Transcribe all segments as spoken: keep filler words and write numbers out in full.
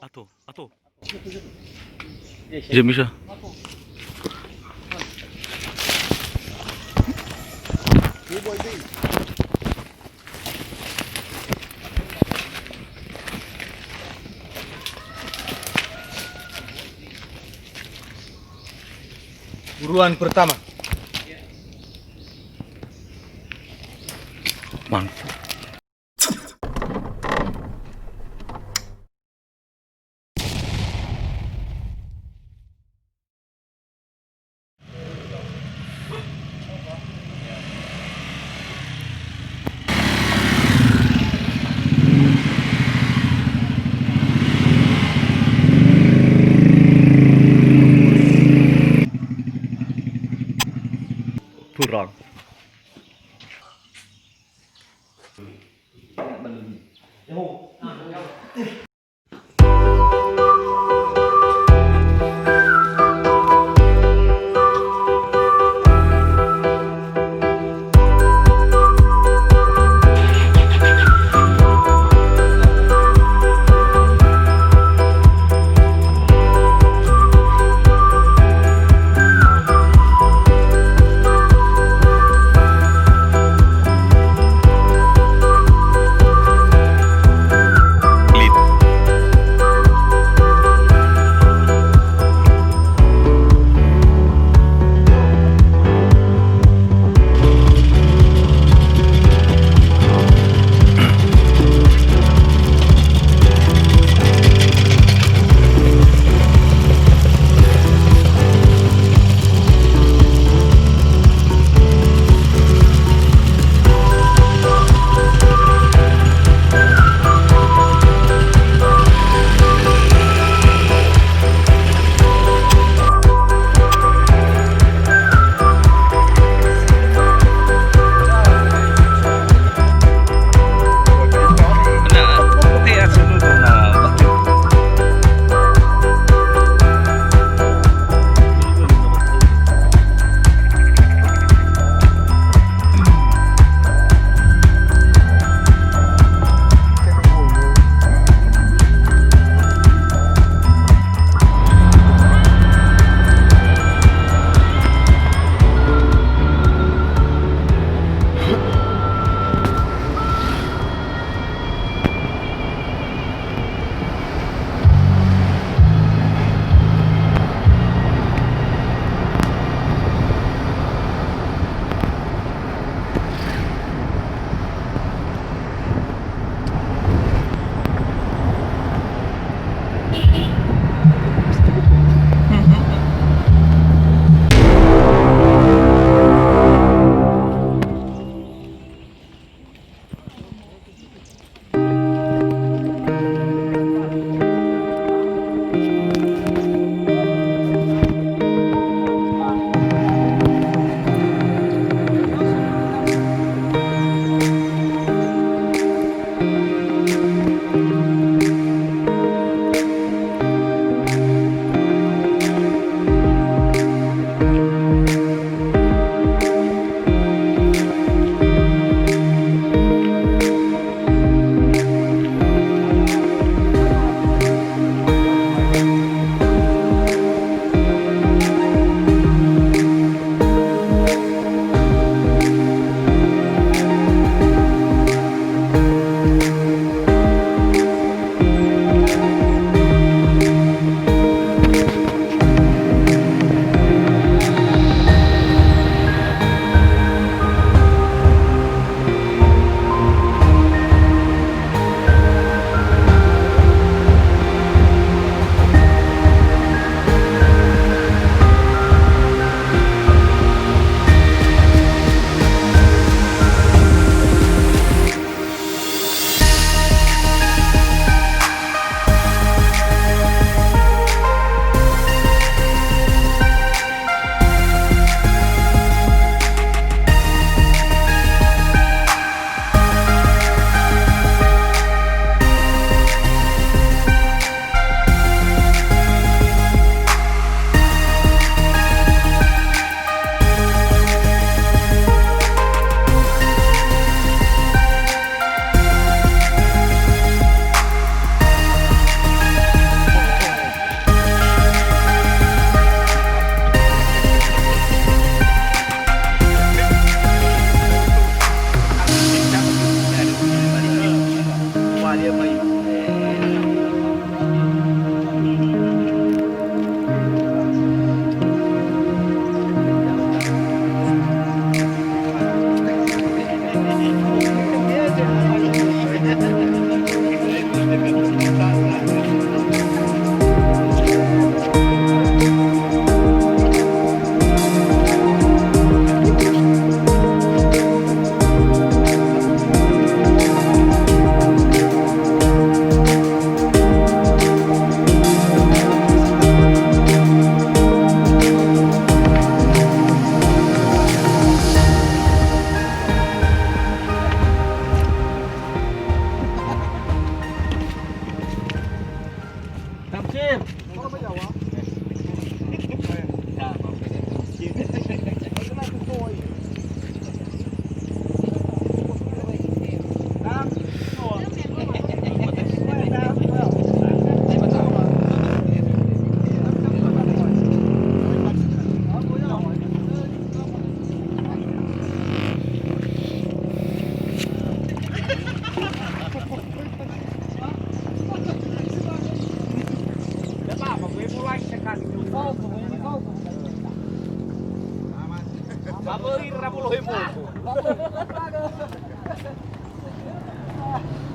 Ato, ato. Tidak bisa. Buruan pertama. Mantap. Kurang.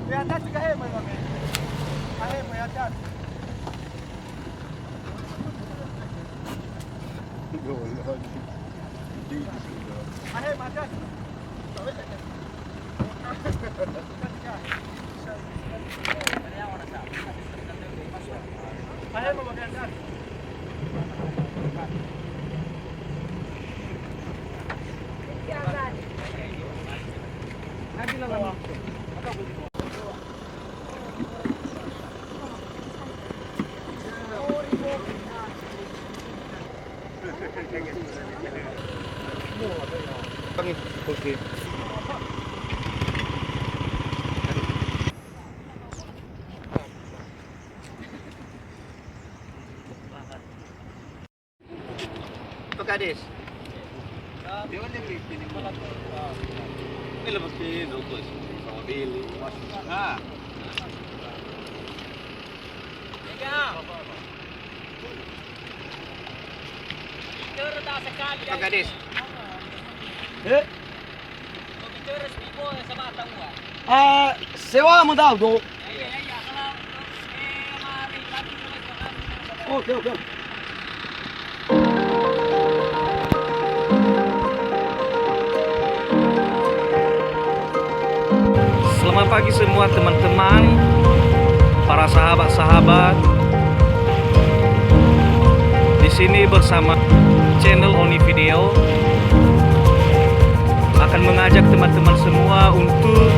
Ya, atas juga, eh, main, main. Ah, eh, main atas. Ah, eh, main atas. Oke. Pak Kades. Ini lepas ke, no, bos. Sama Billy. Ah. Pak Kades. Eh? Ah, sewa modal do. Oke, oke. Selamat pagi semua teman-teman, para sahabat-sahabat. Di sini bersama channel Oni Video akan mengajak teman-teman semua untuk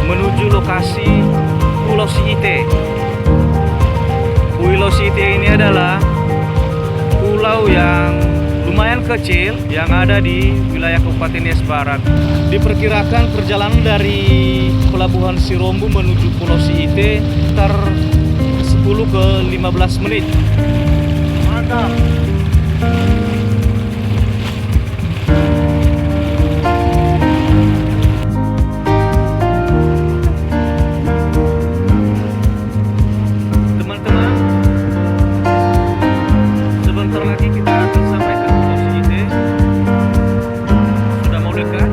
menuju lokasi Pulau Siite. Pulau Siite ini adalah pulau yang lumayan kecil yang ada di wilayah Kabupaten Nias Barat. Diperkirakan perjalanan dari Pelabuhan Sirombu menuju Pulau Siite sekitar sepuluh ke lima belas menit. Mantap. Teman-teman, sebentar lagi kita akan sampai ke Pulau Siite. Sudah mau dekat.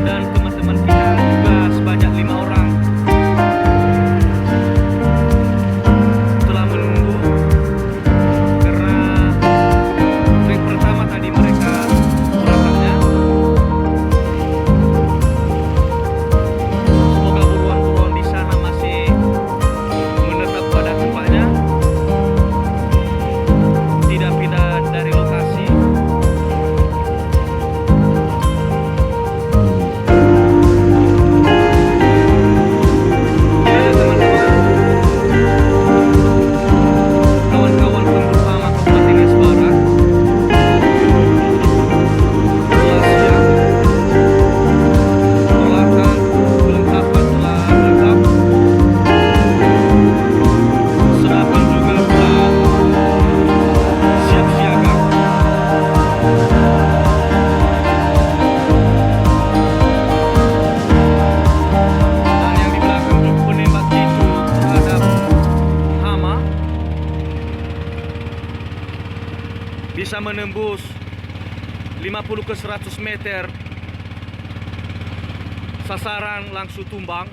Dan teman-teman kita juga sebanyak lima orang telah menunggu karena trek pertama tadi mereka berangkatnya. Semoga buruan-buruan di sana masih menetap pada tempatnya, tidak pindah dari lokasi. Ya, teman-teman, kawan-kawan pun bersama Kabupaten Nias Barat. Telah siap. Peralatan kelengkapan telah lengkap. Serapan juga telah siap siaga. Dan yang di belakang truk penembak jitu terhadap hama bisa menembus lima puluh ke seratus meter, sasaran langsung tumbang.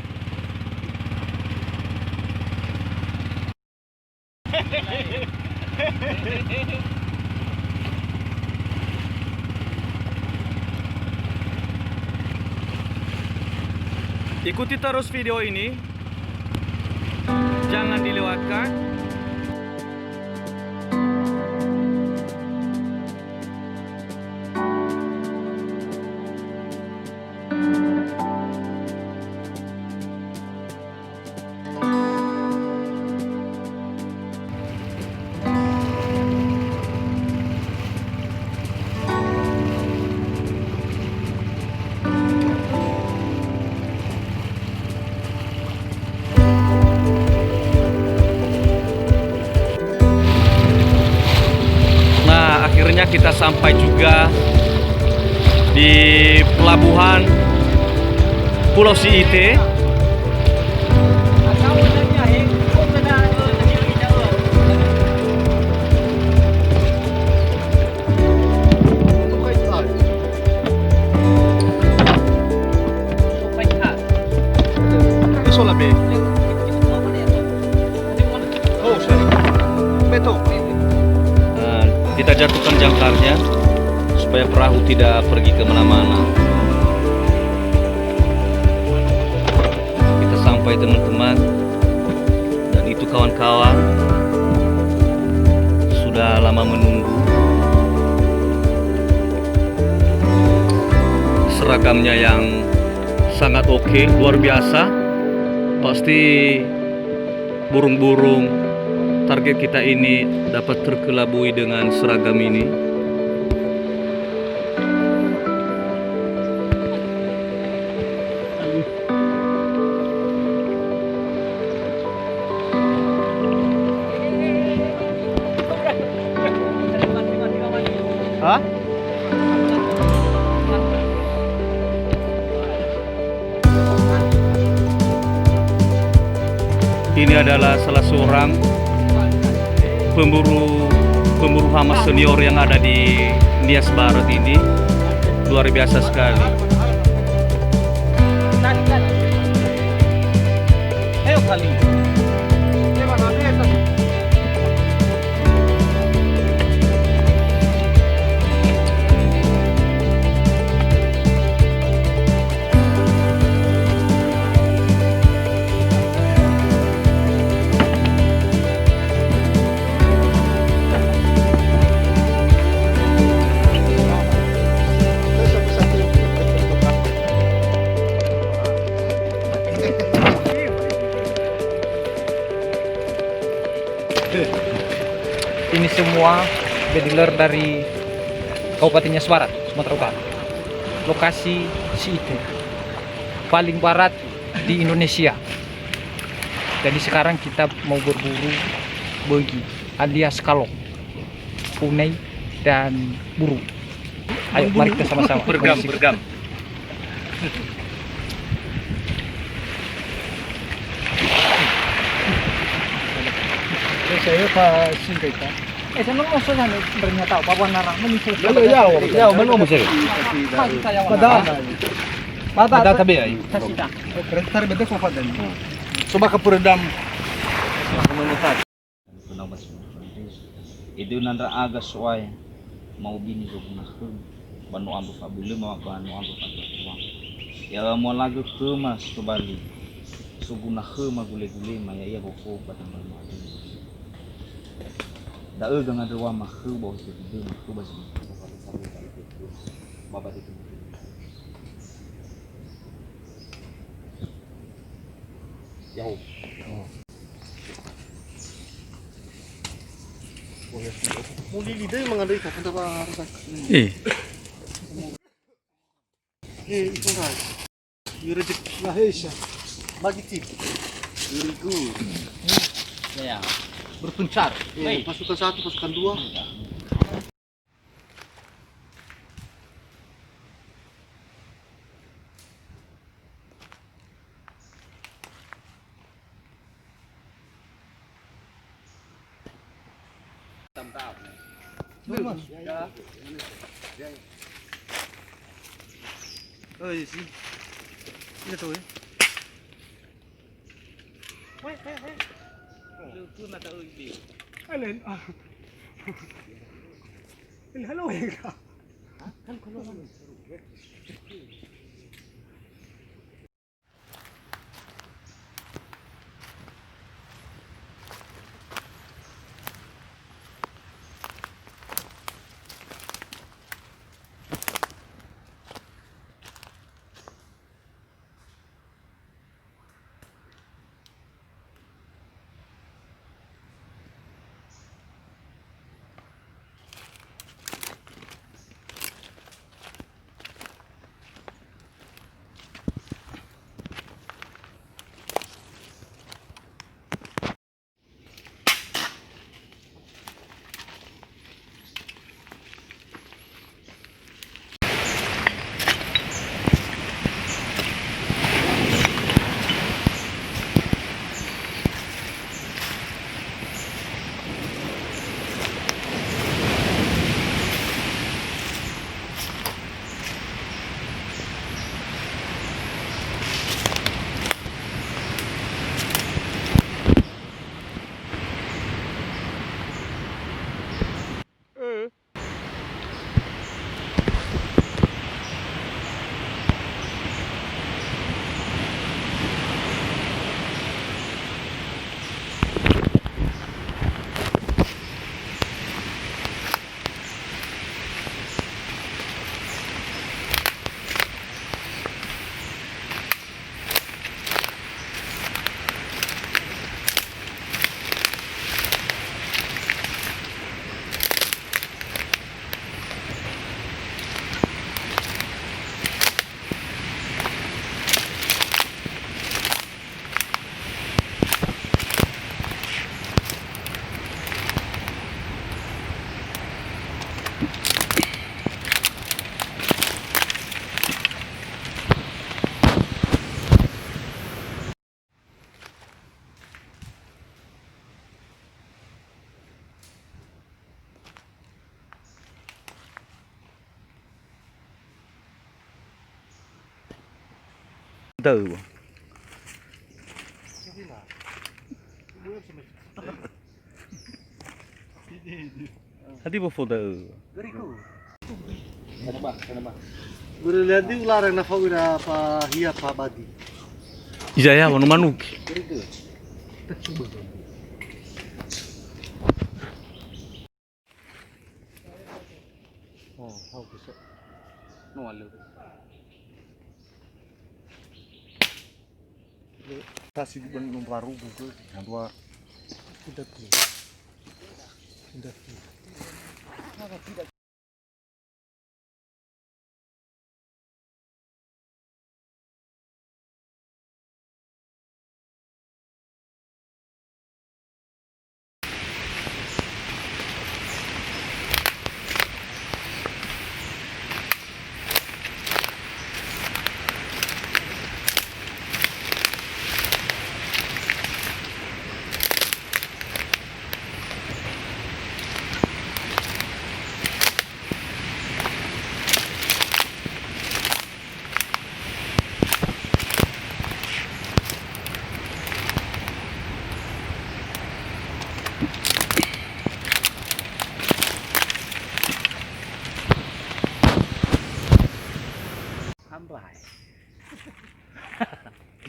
Ikuti terus video ini, jangan dilewatkan. Nah, akhirnya kita sampai juga di pelabuhan Pulau Siite. Jangkarnya, supaya perahu tidak pergi kemana-mana. Kita sampai, teman-teman, dan itu kawan-kawan sudah lama menunggu. Seragamnya yang sangat oke, luar biasa. Pasti burung-burung target kita ini dapat terkelabui dengan seragam ini. Hah? Ini adalah salah seorang pemburu, pemburu hama senior yang ada di Nias Barat ini. Luar biasa sekali. Ayo kali. Ini semua bediler dari Kabupaten Nias Barat, Sumatera Utara. Lokasi Siite, paling barat di Indonesia. Jadi sekarang kita mau berburu bögi alias kalong, punai, dan buru. Ayo, mari kita sama-sama. Bergam, bergam. Saya Pak Singkaita. Eh, saya mau saya bernyata apa, apa narang, mau saya. Ya, ya, ya, mau saya. Padahal. Mata, mata tabe ai. Saya sudah. Kereta tabe kok pada. Coba ke peredam. Fenau ba si manö fa'andrege. Edöna ndra'aga So'aya, ma'ubini zoguna khöma, ba no ambö fa'abölöma, ba no ambö fa'atua-tuama. Ya'ia mu'alagö khöma si tobali, soguna khöma gule-gulema, ya'ia wofo ba tambal ma'adöna. Da'ö gangandröwama khöu ba wofo dödöma khöu ba zi manö ba ba ba ba ba Ya'o. Mulili döi mangandröi ka, kan da ba harus. Eh. Eh, itu kan. Yurejek. Lahesha. Bagi tip. Yurigu. Ya, ya. Berpencar. Eh, baik. Pasukan satu, pasukan dua. Ya. Oh, iya sih. Iya tuh ya. Weh, weh, weh. Lu pun mata ubi. Alen. Ah. Ini halo ya, Kak. Kan kalau Da'ö. Hadia wofo da'ö? Guru liadi ularang na fa'u ira pa hia pa badi. Iza ya, wanu manuki. Oh, hau bisa. No alö. Tasi di ben nomor baru buku, yang dua. Tidak. Tidak. Hambai.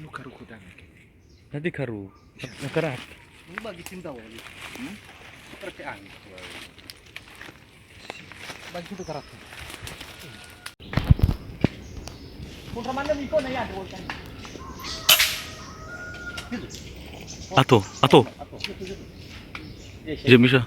Lu karu kudang ke. Nanti karu. Nakarat. Lu bagi cinta wali. Hmm? Seperti angin. Bagi cinta karat. Ato, ato. Tidak bisa.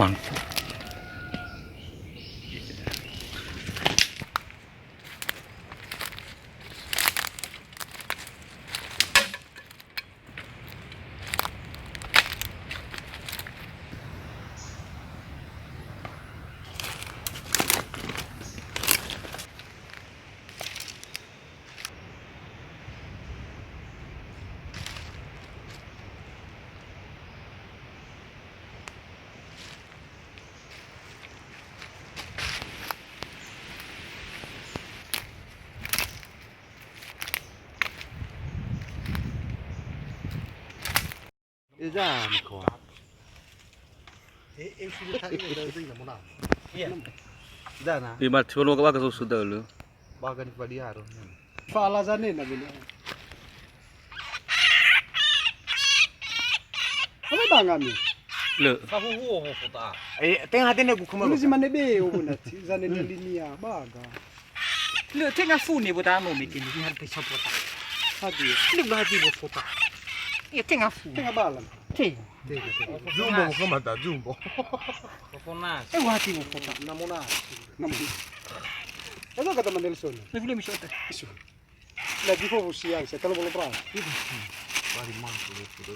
Mantap. Eza nikoa. E, e, sudah tadi udah itu yang mau. Iya. Dana. Di mat solo ka baka sudah lu. Baga ni padiaro. Fa'ala zanena bele. Apa bangami? Le. Sahuhuo mo fota. Eh, tenga hatene ku kemelo. Ini si mane be, oh, nanti zanena linia baga. Lö tenga fune bo dano me kini ni harpe sapota. Hadi. Lö ba hadi bo fota. Iya tenga fune. Tenga balang. Tenga. Tenga, tenga. Jumbo, kemata, jumbo. Kokonas. Eh, wati bo fota. Namona. Namona. Apa kata Mandelson? Lebih lebih sota. Isu. Lagi fokus siang, saya kalau belum perang. Bari mangku, gitu.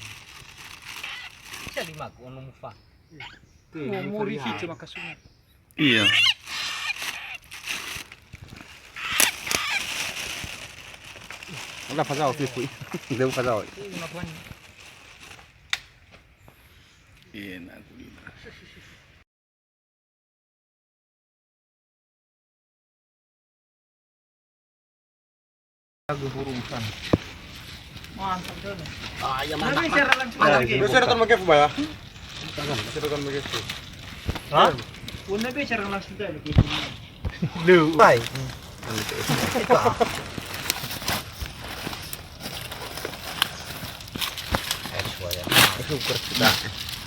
Saya lima ku, anu mufa. Iya. Tuh, oh, ini muri kali fitu ya. Makasunga. Iya. Udah pasal waktu itu. Udah pasal. Iya, nak kulit. Lagu burung san. Mantap dulu. Ah, iya, mantap. Nah, bicara langsung lagi. Biasa rekan make apa ya? Biasa rekan make apa? Hah? Udah bicara langsung dulu. Lu. Hai.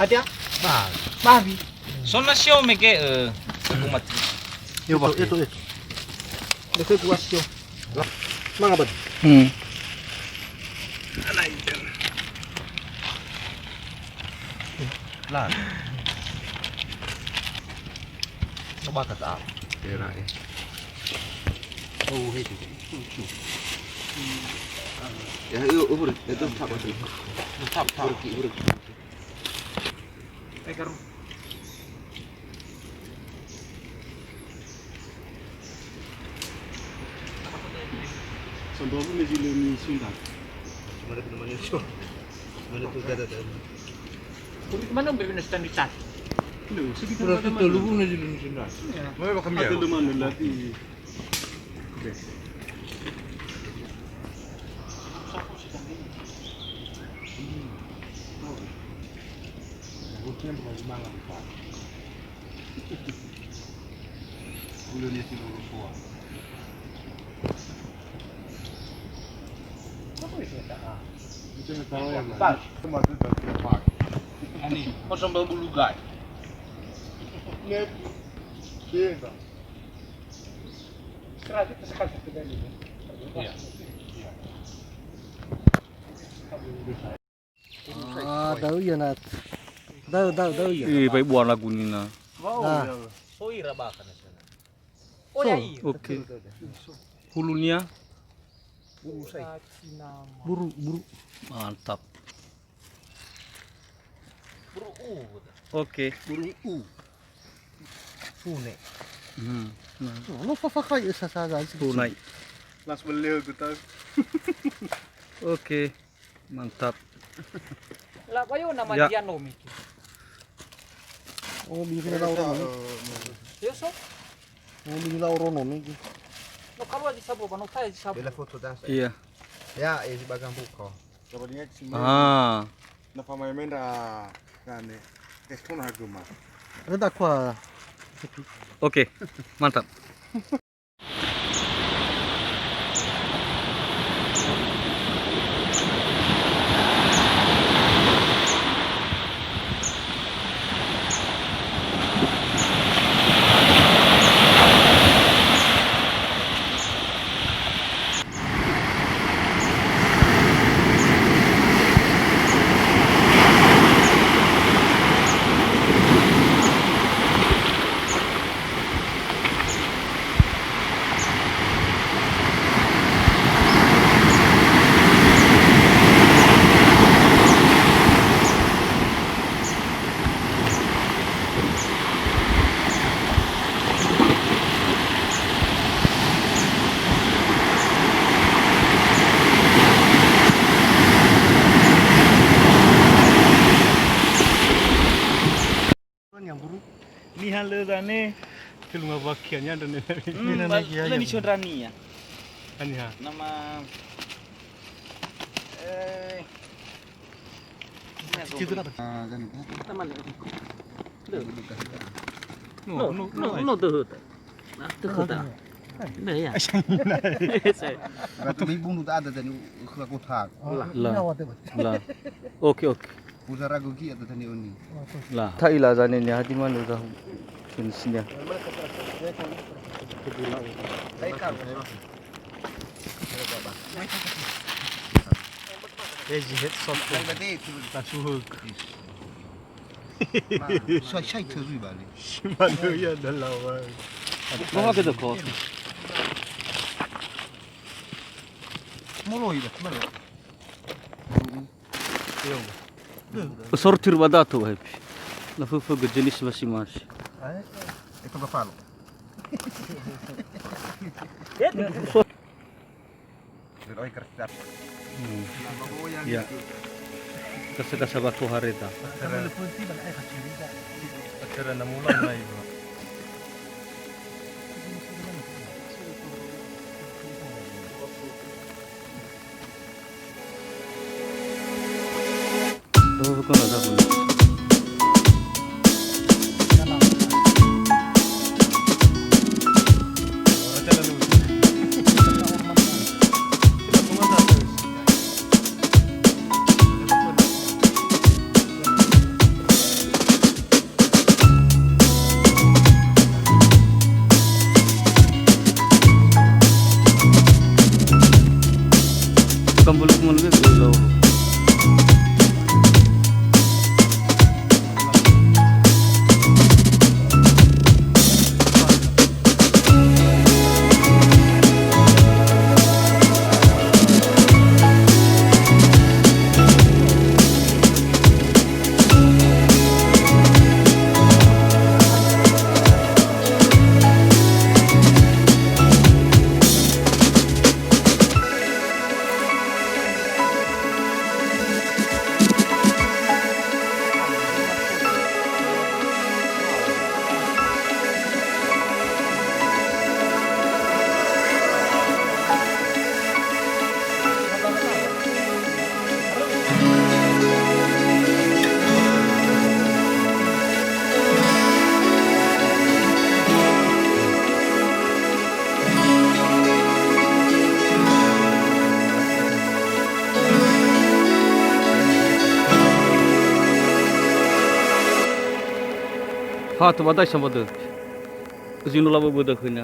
Hati ya? Babi. Sona sio mege, eh, aku mati. Yo, itu, itu, itu. Itu gua sio. Mangga, Bang. Hmm. Lah. Coba kata. Enak ya. Oh, itu. Ya, yuk, ubur. Itu tap, tap, tap. Urki, urki. Pegang. Dua puluh zi lö ni sunda. Mana tu namanya? Mana tu dada dada? Mana bebe na sunda ni tas? Berarti telu puluh zi lö ni sunda. Mana bakal dia? Ada lemah lelaki. Ani, mau sambal bulu gai. Iya. Ah, da'ö ia, Nat. Da'ö, da'ö, da'ö ia. Ih, bai buana gunina. Ah. Oh, ira bakal na sana. Oh, ya, iya. Oke. Hulunia? Buru, buru. Mantap. Buru U. Oke. Buru U. Sune. Hmm. Nah. No, no fafakai esa saja. Sunai. Las beliau tu tahu. Oke. Mantap. La bayo nama dia nomi ki. Oh, biri la oro nomi. Yo so? Oh, biri la oro nomi ki. No kalua di sabo, no taya di sabo. Bela foto das. Iya. Ya, eh, si bagang buko. Coba lihat sini. Ah. Na pamain-main ra kane. Telepon agama. Ada tak kuah. Oke, mantap. Niha lö zane. Telunga bakian ya dan. Hmm, lö ni sondrania. Aniha. Nama, eh, Situ apa? Ah, kan. Kita mana? No, no, no, no, tuh. Nah, tuh, tuh. Nah, ya. Berarti ibu nu tak ada tadi, ke kota. La. La. Oke, oke. Uza ragu ki atau tadi oni. La. Ta'ila zane niha di mana uza jenisnya. Saya kan. Eh, zi het sot. Tasuhuk. Sai, sai terus balik. Simanu ya dah lawan. Mama kita kos. Mulai dah, mulai. Sortir ba dato, hepi. Laföfögö jenis masing-masing. Eh, itu bafalo. Hmm. Ya. Kasa-kasa batu hareta. Acara, acara enam bulan lah itu. Bukan buluk-muluk ya, belum. Ha, tobadai sama deh. Zinu labo bodoh khönia.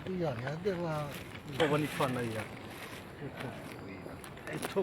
Iya, ya, dia lah. Itu. Itu.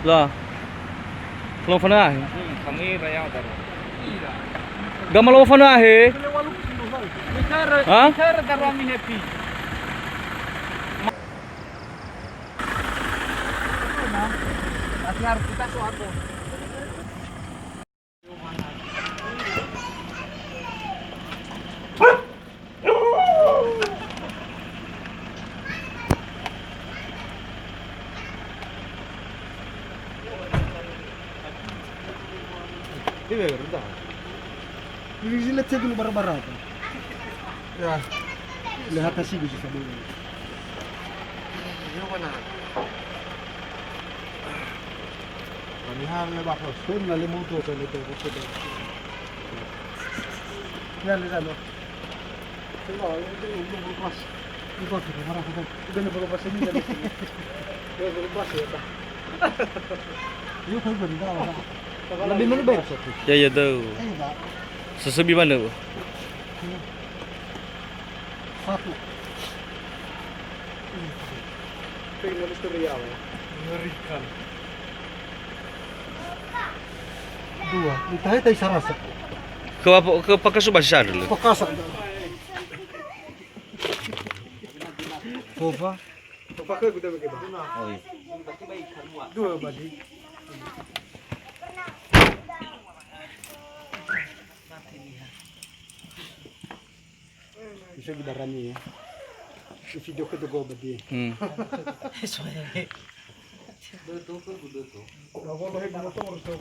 La. Lo fana ahe. Gama lo fana ahe. Ha? Ini lihat saya dulu bara-bara apa. Ya. Lihat hasil bisa dulu. Kami hamil apa? Sun lalu motor saya itu. Ya, lihat lo. Lebih mana bayar satu? Ya, ya, tahu. Sesebi mana, Bu? Satu. Mengerikan. Dua. Entah itu sarasa. Ke apa, ke pakai subah sisa dulu? Pakasa. Sofa. Sofa ke gudang ke, Bang? Oh, iya. Dua bagi. Bisa bidarani ya. Di video kedua gua bagi. Hmm. Soalnya. Betul ke, betul. Nah, gua lahir di motor harus tahu.